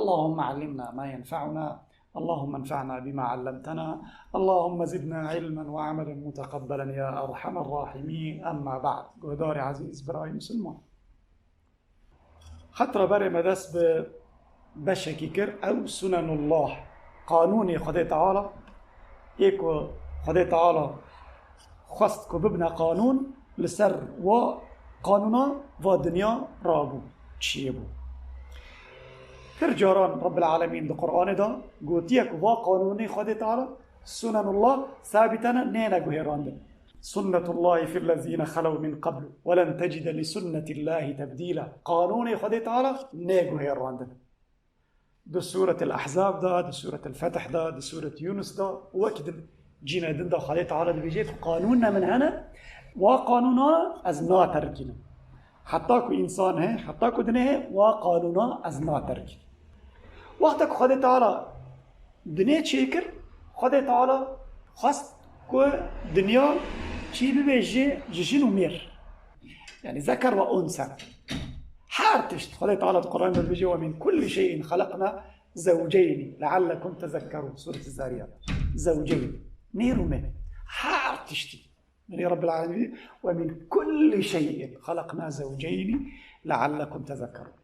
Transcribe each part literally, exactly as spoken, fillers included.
اللهم علمنا ما ينفعنا، اللهم انفعنا بما علمتنا، اللهم زدنا علما وعملا متقبلا يا أرحم الراحمين. أما بعد. Guhdarê ezîz, birayê misilman. Xetra berê me dest bi beşekî kir, ew sunenullah, qanûnê Xwedê Teala, ê ku Xwedê Teala xwest ku bibine qanûn, li ser wa qanûna va dinya rabû, çiyê bû. Pir caran Rabbil Alemîn di Qur'anê de gotiye ku va qanûnê Xwedê Teala, sunenullah, sabitene, nêne guhêrandin. Sunnetullahi fillezîne xelew min qebl ve len tecide li sunnetillahî tebdîla. Qanûnê Xwedê Teala nê guhêrandin. Di Sûretil Ehzab de, di Sûretil Fetih de, di Sûret Yûnis de, wek di cînê din de Xwedê Teala dibêje ku qanûne min hene, wa qanûna ez naterikînim. Heta ku însan he, heta ku dinê he, wa qanûna ez naterikînim. Wexta ku Xwedê Teala dinê çêkir, Xwedê Teala xwest ku dinya çî bibe ji, ji jin û mêr. Yani zeker ve unsa. Her tişt. Xwedê Teala di Qur'an de dibêje, "Ve min kulli şeyin halakna zewceyni leallekum tezekkerun." Sûretî Zariyat. Zewceyni. Mêr û mêr. Her tiştî. Belê Rabbil Alemîn, "Ve min kulli şeyin halakna zewceyni leallekum tezekkerun."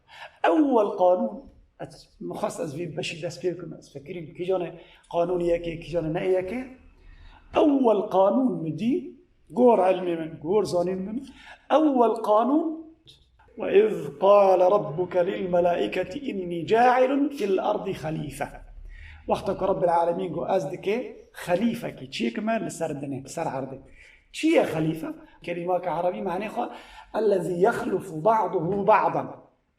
Ewwel qanûn, ez mixwest ez vî beşî dest pê bikim, ez fikirîm, kîjanê qanûn yekê, kîjanê ne yekê. Ewwel qanûn min dî, gor ilmê min, gor zanîn min, ewwel qanûn, "Ve iz qale rabbuke lil melaiketi inni cailun fil ardi xalife." Wexta ku Rabbil Alemîn got, "Ez dike xelîfekî çêkime li ser dinê, li ser erdê." Çi ye xelîfe? Kelîmaka erebî manê xwe, "Ellezî yexlufu ba'duhu ba'dan."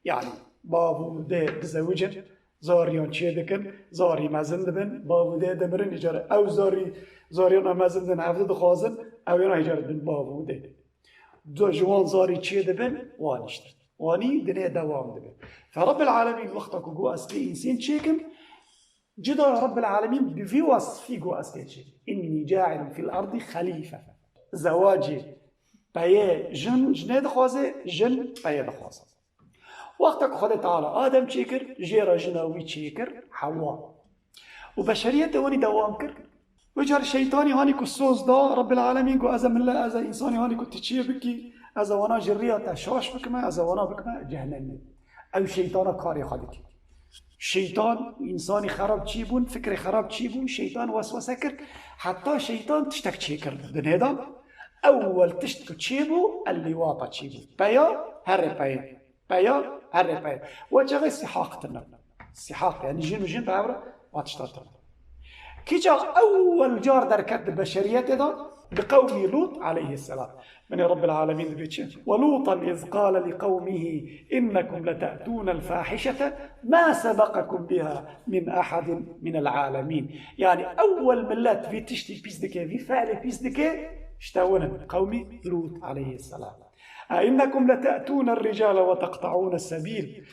Yani, bav û dê dizewicin, zariyan çê dikin, zarî mezin dibin, bav û dê dimirin, îcar ew zarî, zariyan mezin din hevdi dixwazin, ew êna îcar dibin bav û dê. Du ji wan zarî çê dibin, wan işte. Wanî dinê dewam dibe. Fe Rabbil Alemîn wexta ku got ez pê însên çêkim, cida Rabbil Alemîn bi vî wasfî got ez pê çêkim. Inni cailun fil ardi xalife. Zewacê peyê jin, jinê dixwaze, jin peyê dixwaze. Wexta ku Xwedê Teala Adem çêkir, jê re jina wî çêkir, Hewa. Û beşeriyetê wanî dewam kir. Wê car şeytanî hanî ku soz da, Rabbil Alemîn got, "Ez e mille, ez e însanî hanî ku tu çê bikî, ez e wana ji riya te şaş bikime, ez e wana bikime cehennemî." Ew şeytana karê xwe dike. Şeytan, însanî xerab çî bûn, fikrê xerab çî bû, şeytan weswese kir, heta şeytan tiştek çêkir di dinê de. Ewwel tişt ku çêbû, el-liwata çêbû. Peya, herê peyê. Peya, herê peyê. We çaxê sihaq tine. Sihaq, yani jin û jin bi hev re va tişta tine. Kîça ewwel car derket di beşeriyetê de, bi qewmî Lût aleyhisselam. Binê Rabbil Alemîn dibê çi? "Ve Lûtan iz qale li qewmihi innekum lete'tûnel fahişete ma sebekakum biha min ahadin minel alemîn." Yani ewwel millet vî tiştî pîs dike, vî fe'lê pîs dike, işte win in, qewmî Lût aleyhisselam. "A innekum lete'tûner ricale ve teqta'ûnes sebîl."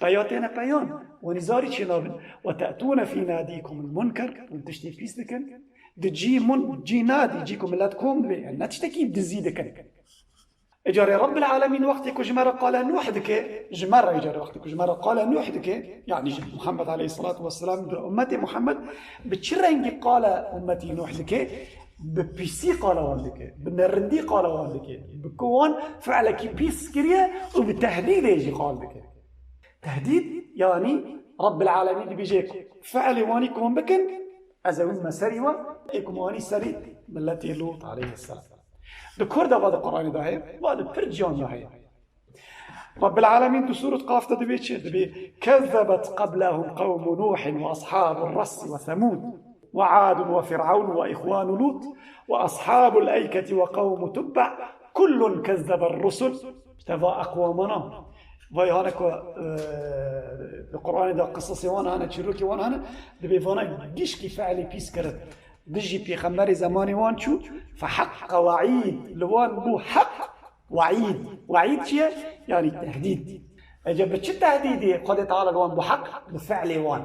Peya têne peyan. Wanî zarî çê nabin. "Ve te'tûne fî nadîkumul munker." Hûn tiştê pîs dikin. Di cî mun, cî nadî, cî ku milet kom dibe. Yani ne tiştekî dizî dikin. Îcarê Rabbil Alemîn wextê ku ji me re qala Nuh dike, ji me re îcarê wextê ku ji me re qala Nuh dike, yani ji Muhammed aleyhissalatu vesselam, bi ummetê Muhammed, bi çi rengî qala ummetî Nuh dike? Bi pîsî qala wan dike, bi nerindî qala wan dike, bi ku wan fi'lekî pîs kiriye û bi tehdîdê jî qal dike. Tehdîd, yani Rabbil Alemîn dibêje, "Fi'lê wanî kom bikin, ez ewî me serî we, ê ku me wanî serî milletê Lût aleyhisselam." Di kur de va di Qur'anê de heye, va di pir ciyan de heye. Rabbil Alemîn di Sûret Qaf de dibê çi? Dibê, "Kezzebet qablehum qewmu Nuhin ve ashabur ress ve Semûd ve Adun ve Fir'aun ve ihwanu Lut ve ashabul eyketi ve qewmu Tubba, kullun kezzeber rusul." İşte va eqwamana. Vay hane ku, e, di Qur'anê de qisasê wan hane, çîrokê wan hane, dibê vana gişkî fe'lê pîs kirin. Dijî pêxemberê zemanê wan çû, fe heqqa we'îd, li wan bû heq, we'îd. We'îd çi ye? Yani tehdîd. Ece bi çi tehdîdê Xwedê Teala li wan bû heq? Bi fe'lê wan.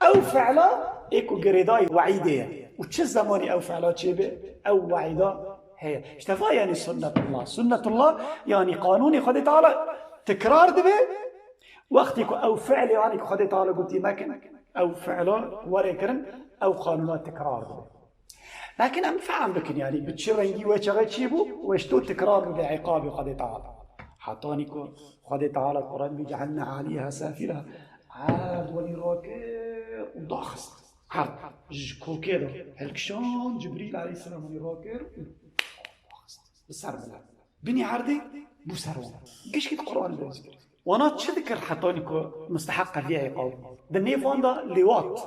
Ew fe'la ê ku girêdayî we'îdê ye. Û çi zemanî ew fe'la çêbe, ew we'îda heye. İşte va yani sunnetullah. Sunnetullah yani qanûnê Xwedê Teala tekrar dibe. Wextî ku ew fiilê anî ku Xwedê Teala gotî mekin, ew fiila werê kirin, ew qanûna tikrar dibe. Lakin em fehm bikin, yanî bi çi rengî wê çaxê çî bû, wê ji to tikrar bibe iqabê Xwedê Teala. Hetanî ku Xwedê Teala Quran bî cealne alîha safîla, erd welî rakir û daxist. Erd ji kokê de hilkişand, Cibrîl aleyhisselam welî rakir û daxist. Bi ser milet. Binî erdê bû ser wan. Gişkî di Qur'anê de zikir. Wana çi dikir hetanî ku musteheq qeviyayê qawim? Di nêv wan de lêwat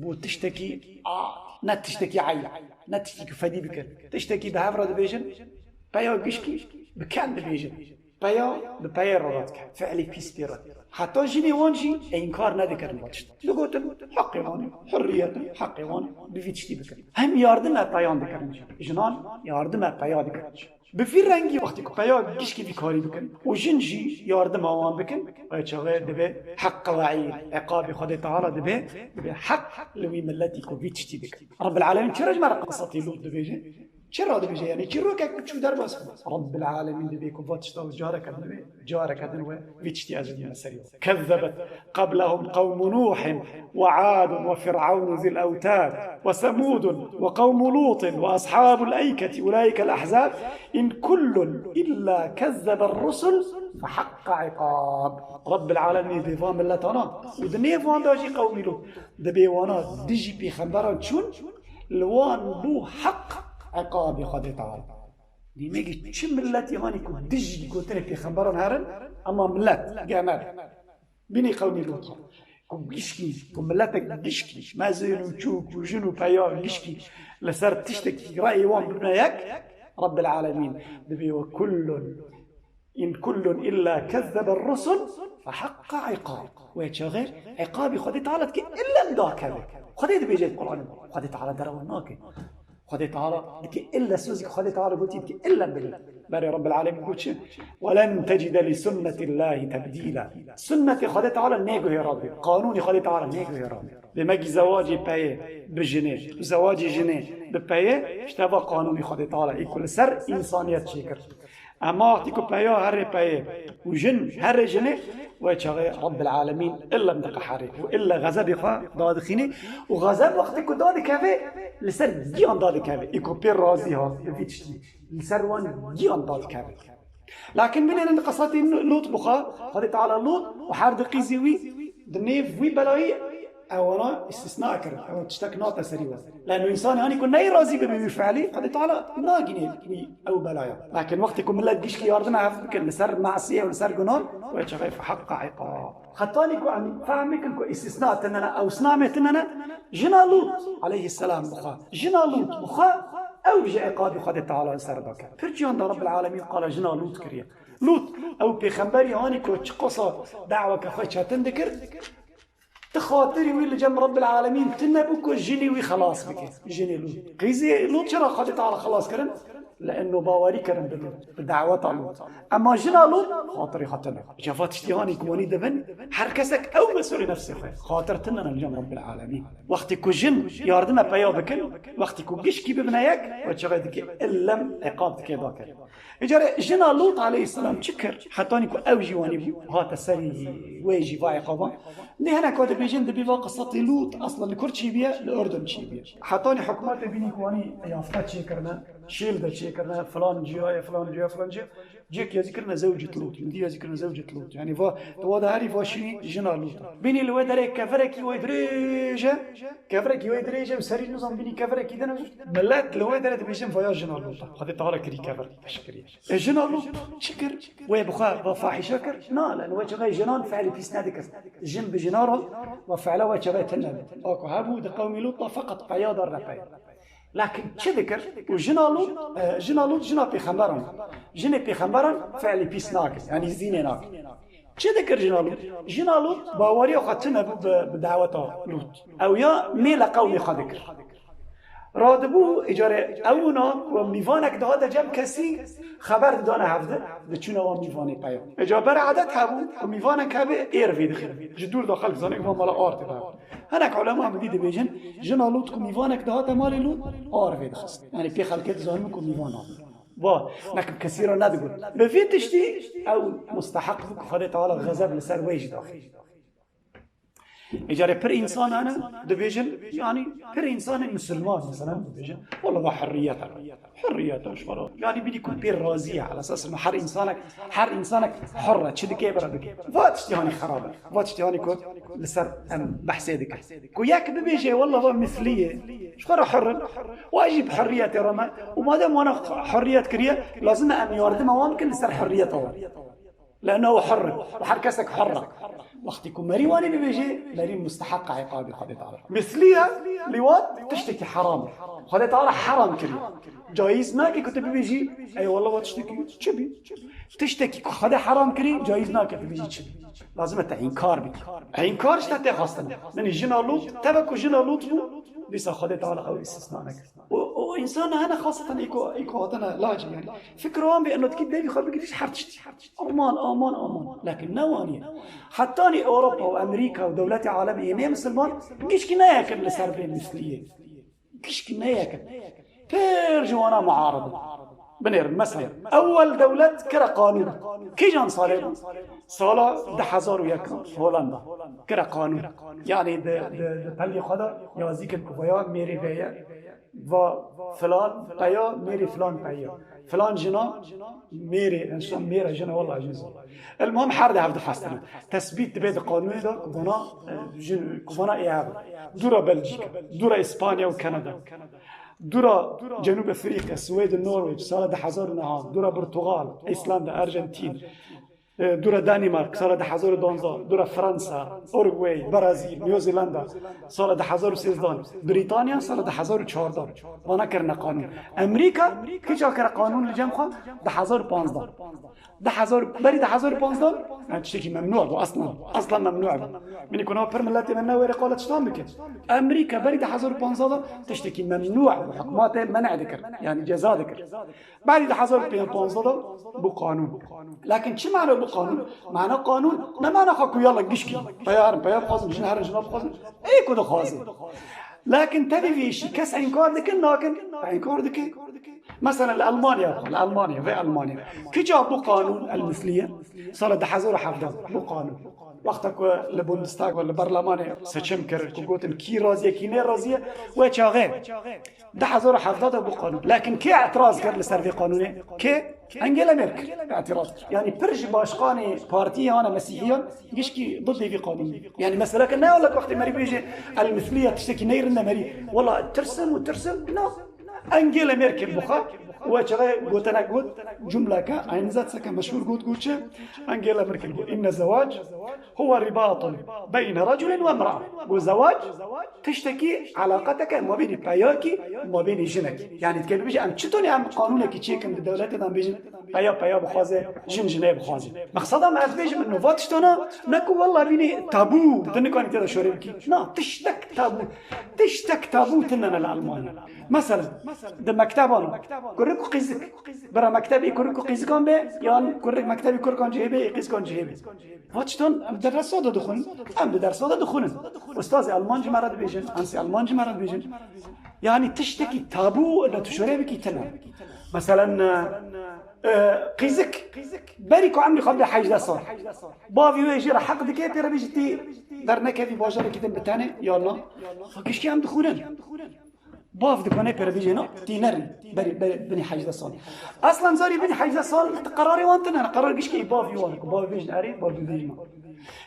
bû tiştekî, a, ne tiştekî eyb, ne tiştekî fedî bikir. Tiştekî bi hev re dibêjin, peya gişkî bi ken dibêjin. Peya bi peyê re radike. Fiilê pîs pê re. Heta jinê wan jî înkar nedikirin va tişt. Digotin, heqê wan e, hurriyet e, heqê wan e, bi vî tiştî bikin. Hem yardime peyan dikirin jî. Jinan yardime peya dikirin jî. Bi vî rengî wextê ku peya gişkî vî karî bikin û jin jî yardima wan bikin, ew çaxê dibe heq weîd, iqabê Xwedê Teala dibe, dibe heq li wî miletî ku vî tiştî dikin. Rabbil Alemîn çira ji me re qisatî Lût dibêje? Çira dibêje? Yanî çîrokek ku çû derbas bû. Rabbil Alemîn dibê ku va tişta wê careke din wê, careke din wê vî tiştî ez dîme serî. كذبت قبلهم قوم نوح وعاد وفرعون ذي الأوتاد وثمود وقوم لوط وأصحاب الأيكة أولئك الأحزاب إن كل إلا كذب الرسل فحق عقاب. Rabbil Alemîn dê van miletana û di nêv wan de jî qewmî Lût, dibê wana dijî pêxemberan çûn, li wan bû heq iqabê Xwedê Teala. Dîmegî çi miletî hanî ku dijî gotinê pêxemberan herin, ema milet, gemer. Bînî qewmî Lût. Ku gişkî, ku miletek gişkî, mezin û çûk û jin û peya gişkî li ser tiştekî reyê wan bibine yek, Rabbil Alemîn dibê we kullun, in kullun illa kezzebe rusul fehaqqa iqab. Wê çaxê iqabî Xwedê Teala dike illem dakeve. Xwedê dibêje di Qur'anê, Xwedê Teala derewa nake. Xwedê Teala dike ille sözî ku Xwedê Teala gotî dike ille bilî. Berê Rabbil Alemîn got çi? Welen tecide li sunnetillahî tebdîla. Sunnetê Xwedê Teala nêguhêra bê. Qanûnê Xwedê Teala nêguhêra bê. Dêmegî zewacê peyê bi jinê, zewacê jinê bi peyê, işte va qanûnê Xwedê Teala ê ku li ser însaniyet çêkir. Ema wextî ku peya herê peyê û jin herê jinê, wê çaxê Rabbil Alemîn ille diqeherê û ille xezebê xwe dadixînê û xezeb wextê ku dadikeve, li ser giyan dadikeve. Ê ku pê razî hat, bi vî tiştî, li ser wan giyan dadikeve. Lakin binêrin di qesatê Lût bixwe, Xwedê Teala Lût û her du qîzê wî di nêv wî belayî ewana îstisna kirin. Ew tiştek nate serî we. Leno însanê hanî ku neyê razî bibe wî fiilî, Xwedê Teala nagînê wî ew belaya. Lakin wextê ku milet gişkî yardime hev bikin li ser masiyê û li ser gunan, wê çaxê fehaqqa iqab. Hetanî ku em fehm bikin ku îstisna tine ne, ew snamê tine ne, jina Lût aleyhisselam bixwe. Jina Lût bixwe, ew ji iqabî Xwedê Teala li ser dake. Pir ciyan de Rabbil Alemîn qala jina Lût kiriye. Lût, ew pêxemberî hanî ku çiqasa daweke xwe çetin dikir, Ti xatirî wî li cem Rabbil Alemîn tune bû ku jinî wî xelas bike. Jinê Lût. Qîzê Lût çira Xwedê Teala xelas kirin? Li enno bawerî kirin bi Lût, bi daweta Lût. Ema jina Lût xatirê xwe tune. Îca va tiştî hanî ku wanî dibin, her kesek ew mesulê nefsê xwe. Xatir tune ne li cem Rabbil Alemîn. Wextî ku jin yardime peya bikin, wextî ku gişkî bibine yek, we çaxê dike illem iqab dike dake. Îcarê jina Lût aleyhisselam çi kir? Hetanî ku ew jî wanî bû, hate serî wê jî va iqaban. Lê hinek wa dibêjin, dibî va qisatê Lût eslen li kur çêbûye, li Urdun çêbûye. Hetanî hikûmetê bînî ku wanî yafta çêkirine, şêl de çêkirine, filan ciyayê, filan ciya, filan ciya. Cêk ya zî kirine zewcet Lût, min dî ya zî kirine zewcet Lût. Yanî va, tu wa de herî va şînî jina Lût. Bînî li wê derê kevirekî wê dirêj e, kevirekî wê dirêj e, serî nizam bînî kevirekî din e. Milet li wê derê dibêjin va ya jina Lût e. Xwedê Teala kirî kevir, peş kirî. E, jina Lût çi kir? Wê bi xwe va fahîşe kir? Na, leno wê çaxê jinan fiilî pîs nedikir. Jin bi jina re va fiila wê çaxê tune bû. Ako hebû di qewmî Lût de feqet peya dar ne pey. Lakin çi dikir? Û jina Lût, e, jina Lût jina pêxemberan. Jinê pêxemberan fiilî pîs nakin, yanî zînê nakin. Çi dikir jina Lût? Jina Lût baweriya xwe tune bû bi, bi daweta Lût. Ew ya mêle qewmê xwe dikir. Radibû, îcarê ewna ku mîvanek dihate cem kesî, xeber didane hevdi, diçûne wan mîvanê peya. Îca ber edet hebû ku mîvanek hebe êr vê dixin. Ji dûr de xelk zane ku van mala ar tê de. Hinek ulema min dî dibêjin, jina Lût ku mîvanek dihate malê Lût, ar vê dixist. Yanî pê xelkê dizanibû ku mîvan hat. Va, nekim kesî re nedigot. Bi vê tiştî ew musteheq bû ku Xwedê Teala xezeb li ser wê jî daxî. Îcarê pir însan hene, dibêjin, yanî pir însanên misilman, mesela dibêjin, "Wala va hurriyet e. Hurriyet e, ji xwe re." Yanî bînî ku pê razî ye, ala esas her însanek, her însanek hur e, çi dike bira dike. Va tiştî hanî xerab e. Va tiştî hanî ku li ser em behsê dikin. Ku yek bibêje, "Wala va mislî ye, ji xwe re hur in." Wa jî bi hurriyetê re me. Û madem wana hurriyet kiriye, lazim e em yardima wan bikin li ser hurriyeta wan. Leno hur in. Û her kesek hur e. Wextî ku merî wanî bibêje, merî musteheq e iqabê Xwedê Teala. Mislî ye, lê wa tiştekî heram e. Xwedê Teala heram kiriye. Cayîz nake ku tu bibêjî, "Ey wala va tiştekî çi bî?" Tiştekî ku Xwedê heram kirî, cayîz nake tu bêjî çi bî. Lazim e te înkar bikî. Înkar ji te tê xwestin. Binî jina Lût, teve ku jina Lût bû, dîsa Xwedê Teala ew îstisna nekir. Û, û însan hene xaseten îko, îko hatine lacê yani. Fikir wan bê eno dikî devî xwe bigirî her tiştî. Aman, aman, aman. Lakin ne waniye. Hetanî Ewropa û Amerîka û dewletê alemê yê nê misilman gişkî neyekir li ser vê misliyê. Gişkî neyekir. Pir ji wana muarid in. Binêrin, mesela, ewel dewlet kire qanûn. Kîjan salê bû? Sala du hezar û yek Holanda. Kire qanûn. Yani di, di, di pelgê xwe de yazî kir ku veya mêrê veye. Va filan peya, mêrê filan peya. Filan jina, mêrê, en son mêra jina, wala jin zor. El muhim her de hev dixwestine. Tesbît dibe di qanûnê de ku vana, e, jin, ku vana ê hev. Dûra Belcîka, dûra Îspanya û Kanada. Dûra Cenûb Efrîka, Swêd û Norwêc, sala du hezar û neh, dûra Portugal, Îslanda, Arjantin. E, dûra Danimark, sala du hezar û duwazdeh, dûra Fransa, Uruguay, Brazîl, New Zealand, sala du hezar û sêzdeh, Brîtanya, sala du hezar û çardeh. Vana kirine qanûn. Amerîka, kîça kire qanûn li cem xwe? Du hezar û panzdeh. Du hezar, berî du hezar û panzdeh, yani tiştekî memnû bû, aslan. Aslan memnû bû. Binî ku na pir miletê me ne wêrê qala tiştan bike. Amerîka berî du hezar û panzdeh de tiştekî memnû bû. Hikûmetê menê dikir. Yani ceza dikir. Berî du hezar û panzdeh de bû qanûn. Lakin çi mana bû qanûn? Mana qanûn, ne mana xwe ku yalla gişkî. Peya herin, peya bixwazin, jin herin, jina bixwazin. Ê ku dixwazin. Lakin tevî vê îşî kes înkar dikin, nakin. Înkar dike. Mesela li Elmanya, li Elmanya, vê Elmanya. Kîça bû qanûn el-misliye? Sala du hezar û hevdeh bû qanûn. Wexta ku li Bundestag, li berlemanê seçim kir, ku gotin kî razî ye, kî nêrazî ye, wê çaxê. Du hezar û hevdeh de bû qanûn. Lakin kê îtiraz kir li ser vê qanûnê? Kê? Angela Merkel îtiraz kir. Yani pir ji başkanê partiyê hane mesîhiyan gişkî didê vî qanûnê. Yani meseleke ne wele wextê merî bêje el-misliye tiştekî neyrin de merî. Wela tirsim û tirsim. Na. Angela Merkel bixwe wê çaxê gotinek got, cumleke, aynı zat seke meşhur got, got çi? Angela Merkel got, "İnne zevac huwa ribatun beyne raculin ve mraa." Got, "Zewac tiştekî, eleqeteke mabênî peyakî, mabênî jinekî." Yani dike bibêje, em çitonê em qanûnekî çêkin di dewletê de em bêjin, peya peya bixwaze, jin jinê bixwaze. Mexseda me ez bêjim, ino va tiştana, ne ku wela bînî tabû, tu nikanî tê de şorê bikî. Na, tiştek tabû. Tiştek tabû tune ne li Elmanya. Mesela, di mekteban, kurik û qîzik, bira mektebê kurik û qîzikan be, yan kurik mektebê kurikan cihê be, ê qîzikan cihê be. Va tiştan em dersa de dixwin, em di dersa de dixwin. Ustazê Elman ji me re dibêjin, ensê Elman ji me re dibêjin. Yani tiştekî tabû ne tu şorê bikî tune. Meselen, e, e, qîzik, berî ku emrî xwe bide hejdeh sal. Bavî wê jê re heq dike, pê re bêjî tî dernekevî bajarekî din bi tenê, ya na? Fa gişkî em dixwînin. Bav dikane pêre bêjê na, tî nerin, berî, berî, binî hejdeh sal. Aslan zarî binî hejdeh sal, ti qerarê wan tine, qerar gişkî bavî wan, ku bavî bêjin erê, bavî bêjin na.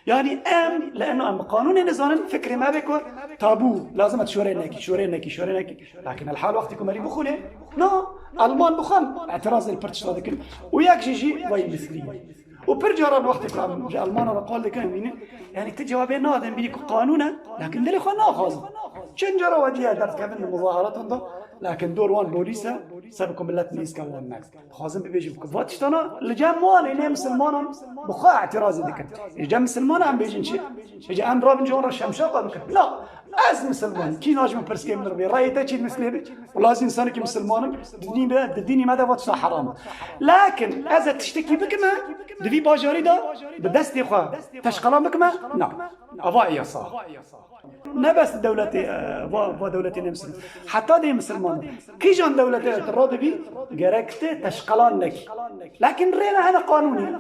Yani em, li eno em bi qanûnê nizanin, fikrê me be ku tabû, lazim e tu şorê nekî, şorê nekî, şorê nekî. Lakin elhal wextê ku merî bixwîne, na, Elman bixwin, îtirazê li pir tişta dikin. Û yek jî jî vay mislî. Û pir caran wextê ku em ji Elmana re qal dikin, em bînin, yani ti cewabê nadin, bînî ku qanûn e, lakin dilê xwe naxwazin. Çend cara we dîya derdikevin li muzaheratan de, lakin dor wan polîs e, ser ku milet nêzîka wan ne. Dixwazin bibêjin ku va tiştana li cem wan ê nê misilmanan bi xwe îtirazê dikin. Ê cem misilmana em bêjin çi? Ê cem em rabin ji wan re şemşaqa bikin. La, ez misilman, kî najim pirsgê min re bê, rayê te çî misilê bê? Wela ez însanekî misilman im, di dînî me, di dînî me de va tişta heram e. Lakin ez ê tiştekî bikime, di vî bajarî de bi destê xwe teşqelan bikime? Na. Ava ê yasa. Ne bes dewletê, e, va, va dewletê ne misilman. Heta dê misilman. Kîjan dewletê tu radibî, gerek te teşqelan nekî. Lakin rê ne hene qanûnî.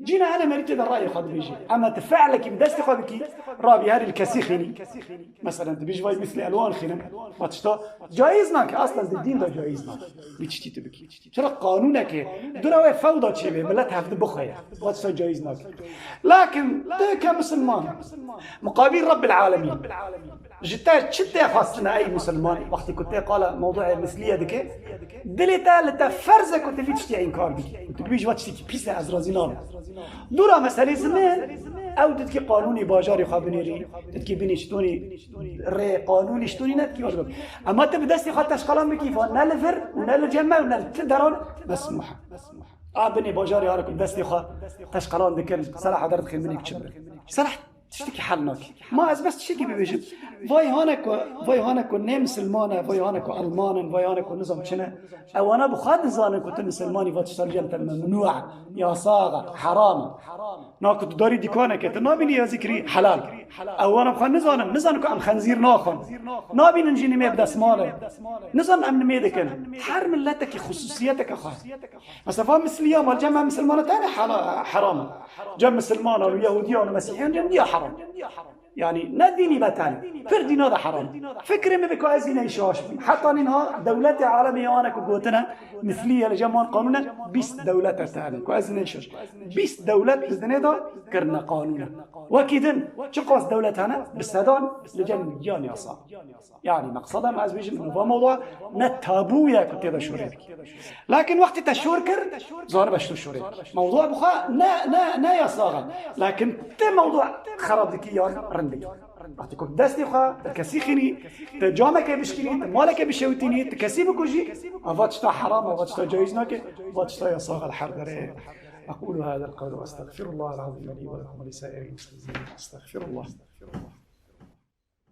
Cî ne hene merî tê de rayê xwe dibêjî. Ema tu fe'lekî bi destê xwe bikî, rabî herî li kesî xînî. Meselen, tu bêjî vay mislî elwan xînim. Va tişta caiz nake, aslen di dîn de caiz nake. Vî tiştî tu bikî. Çira qanûnekê dûra wê fewda çêbê, millet hevdi bixweye. Va tişta caiz nake. Lakin tu ke misilman, muqabîl Rabbil Alemîn, ji te çi tê xwestine ey misilman, wextê ku tê qala mewduê misliye dike, dilê te li te ferz e ku tu vî tiştî înkar bikî. Û tu bibêjî va tiştekî pîs e, ez razî nabim. Dûra meselê zimê, ew tu dikî qanûnî bajarê xwe binêrî, tu dikî binî ştonî rê qanûnî ştonî ne dikî. Ema tu bi destê xwe teşqelan bikî, va ne li vir û ne li cem me û ne li ti deran mesmûh e. A binê bajarê hare ku destê xwe teşqelan dikin, selaha derdixin binê çi birin. Selah tiştekî hel nake. Ma ez bes tiştekî bibêjim. Vay hane ku, vay hane ku ne misilman e, vay hane ku Alman in, vay hane ku nizam çi ne. Ewana bi xwe dizanin ku tu misilmanî, va tiştan cem te memnû e, yasax e, heram e. Na ku tu darî dîkaneke, tu nabînî ya zîkirî helal. Ewana bi xwe nizanin, nizanin ku em xenzîr naxwin. Nabînin jî nimê bi desmal e. Nizanin em nimê dikin. Her milletekî xusûsiyeteke xwe. Mesela va misliya mal cem em misilmana tane hala-, heram e. Cem misilmana û Yehudiyan û Mesîhiyan cem niya heram. Yani ne dînî betal. Pir dîna de heram. Fikrê min bi ku ez yine şaş bim. Heta nîn ha dewletê alemê ya ane ku gotine misliye li cem wan qanûne bîst dewlete tane. Ku ez yine şaş. Bîst dewlet li dinê de kirine qanûne. Wekî din çiqas dewlet hene bi sedan li cem giyan yasa. Yani meqseda me ez bêjim, va mewdua ne tabû ye ku tê de şûrê dikî. Lakin wextê te şûr kir, zanibe ji tu şûrê dikî. Mewdua bi xwe ne, ne, ne yasax e. Lakin te mewdua xerab dikî yan rind dikî. Wextê ku destê xwe te kesî xînî, te cameke bişkînî, te maleke bişewitînî, te kesî bikujî, ava tişta heram e, ava tişta caiz nake, ava tişta yasax e li her derê. أقول هذا القول وأستغفر الله العظيم لي ولكم ولسائر المسلمين. أستغفر الله.